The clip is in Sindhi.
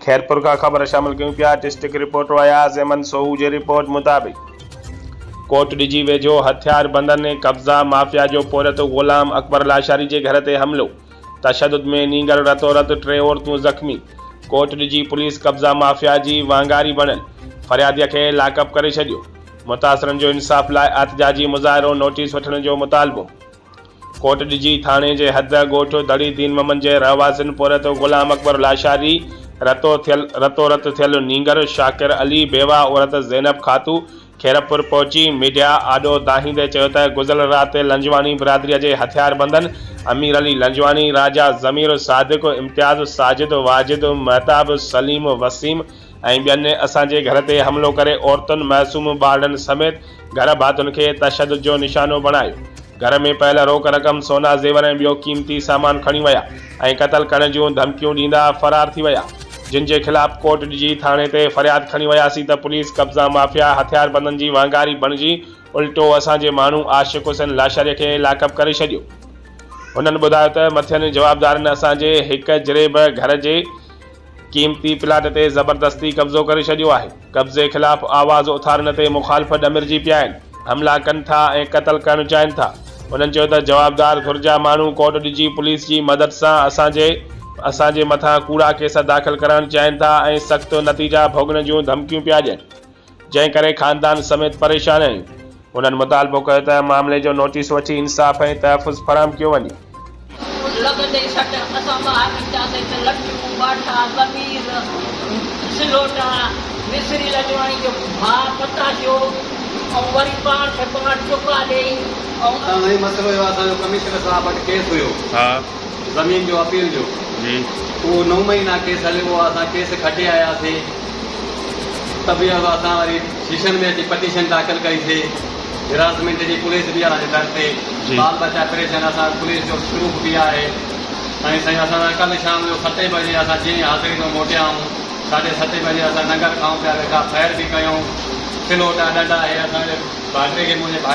خيرپور کان خبر شامل ڪيون پيا ڊسٽرڪٽ رپورٽر اياز احمد سوهو جي رپورٽ مطابق ڪوٽ ڏجي ويجهو هٿياربندن قبضا مافيا جو پورهيت غلام اڪبر لاشاري جي گهر تي حملو، تشدد ۾ نينگر رتو رت ٽي عورتون زخمي، ڪوٽ ڏجي پوليس قبضا مافيا جي وانگاري بڻيل فريادي کي لاڪ اپ ڪري ڇڏيو، متاثرن جو انصاف لاء احتجاجي مظاهرو، نوٽيس وٺڻ جو مطالبو. ڪوٽڏجي ٿاڻي جي حد ڳوٺ دڙي دين محمد جي رهواسين پورهيت غلام اڪبر لاشاري، رتو ٿيل رتو رت ٿيل نينگر شاڪر علي، بيواهه عورت زينب خاتو خيرپور پهچي ميڊيا آڏو دانهيندي چيو ته گذريل رات لنجواڻي برادري جي هٿياربندن امير علي لنجواڻي، راجا ضمير، صادق، امتياز، ساجد، واجد، مهتاب، سليم، وسيم ۽ ٻين اسان جي گهر تي حملو ڪري عورتن، معصوم ٻارڙن سميت گهر ڀاتين کي تشدد جو نشانو بڻايو. گهر ۾ پيل روڪ رقم، سونا زيور ۽ ٻيو قيمتي سامان کڻي ويا ۽ قتل ڪرڻ جون ڌمڪيون ڏيندا فرار ٿي ويا. جن جي خلاف ڪوٽ ڏجي ٿاڻي تي فرياد کڻي وياسين ته پوليس قبضا مافيا هٿياربندن جي وانگاري بڻجي الٽو اسان جي ماڻهو عاشق حسين لاشاري کي لاڪپ ڪري ڇڏيو. هنن ٻڌايو ته مٿين جوابدارن اسان جي هڪ جريب گهر جي قيمتي پلاٽ تي زبردستي قبضو ڪري ڇڏيو آهي، قبضي خلاف آواز اٿارڻ تي مخالف ڏمرجي پيا آهن، حملا ڪن ٿا ۽ قتل ڪرڻ چاهين ٿا. هنن چيو ته جوابدار ڌر جا ماڻهو ڪوٽ ڏجي پوليس جي مدد سان اسان جي اسان جي مٿان ڪوڙا ڪيس داخل ڪرائڻ چاهين ٿا ۽ سخت نتيجا ڀوڳڻ جون ڌمڪيون پيا ڏين. جنهن ڪري خاندان سميت پريشان آهيون. هنن مطالبو ڪيو ته معاملي جو نوٽيس وٺي انصاف ۽ تحفظ فراهم ڪيو وڃي. لڳندي ئي سٽ اسان ٻاهر نڪتاسين ته لٺيون، باٺا، ضمير، سلوٽا، مصري لڄواڻي جو ڀاء پتاشو ۽ وري پاڻ کي پاڻ چڪا ڏيئي ۽. سائين مسئلو اهو آهي اسان جو ڪمشنر صاحب وٽ ڪيس هيو زمين جو اپيل جو اهو نو مهينا ڪيس هليو اهو اسان ڪيس کٽي آياسين ته به اسان وري شيشن ۾ اچي پٽيشن داخل ڪئي سي هراسمينٽ جي پوليس به اسان جي در تي بال بچا پريشان اسان پوليس جو سروپ به آهي ۽ سائين اسان سان ڪلهه شام جو ستين بجي اسان جيئن حاضري تون موٽيا آهيون ساڍي ستين بجي اسان ننگر کائون پيا ويٺا فائر به ڪيائون سلوٽا ڏنڊا هي اسان جي ڀائٽي کي منهنجي ڀائٽي.